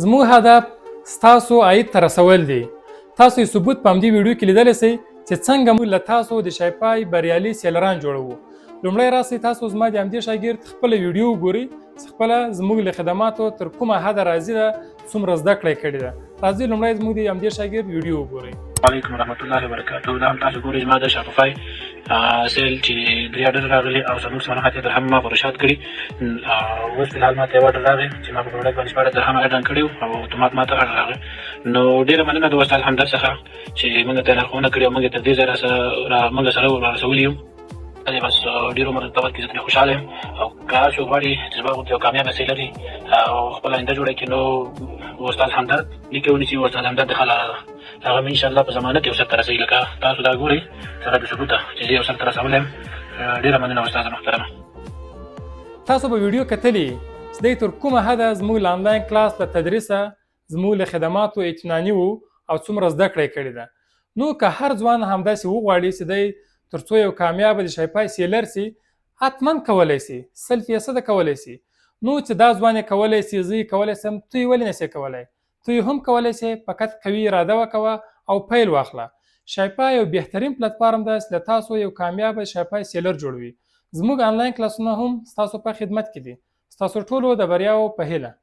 زموږ هدف ستاسو عاید ته رسول دي. تاسو یې ثبوت په همدې ویډیو کې لیدلی سئ چې څنګه موږ له تاسو د شایپای بریالي seller ان جوړوو. لومړی راسئ تاسو زما د همدې شاګرد خپله ویډیو وګورئ چې خپله زموږ له خدماتو تر کومه حده راضي ده، څومره زده کړه یې کړې ده. راځئ لومړی زموږ د همدې شاګرد ویډیو وګورئ. علیکم ورحمت الله وبرکاته. دا هم تاسو ګورئ، زما د Shopify sale چې درې آرډر راغلي او 489 درهم ما فروشات کړي. او اوس فلحال ما ته یو آرډر راغی چې ما په product باندې 16 درهم add کړي او اتومات ما ته آرډر راغی. نو ډېره مننه د استاد همدرد څخه چې موږ ته لارښوونه کړې او موږ تر دې ځایه موږ سره رسولي یو. بس ډېر عمر ته ورکړي، زه ترې خوشحاله یم. او که هر څوک غواړي چې زما غوندې یو کامیابه seller او خپله آینده جوړه کړي، نو استاد همدرد لیکه ونیسي. استاد همدرد د ښه لاره ده، هغه مې انشاءالله په ضمانت یو سر ته رسوي، لکه تاسو دا ګورئ سره د ثبوته چې زه یو سر ته رسولی یم. ډېره مننه استاد محترمه. تاسو به ویډیو کتلې چې دی تر کومه حده زموږ له آنلاین کلاس له تدریسه، زموږ له خدماتو اطمیناني وو او څومره زده کړه یې کړې ده. نو که هر ځوان همداسې وغواړي چې دی تر څو یو کامیابه د Shopify seller سي، حتما کولی سي، 100 فیصده کولی سي. نو چې دا ځوان یې کولی سي، زه یې کولی سم، ته یې ولې نسې کولی؟ ته یې هم کولی سې، فقط قوي اراده وکوه او پیل واخله. Shopify یو بهترین پلتفارم ده چې له تاسو یو کامیابه Shopify seller جوړوي. زموږ آنلاین کلاسونه هم ستاسو په خدمت کې دي. ستاسو ټولو د بریاوو په هیله.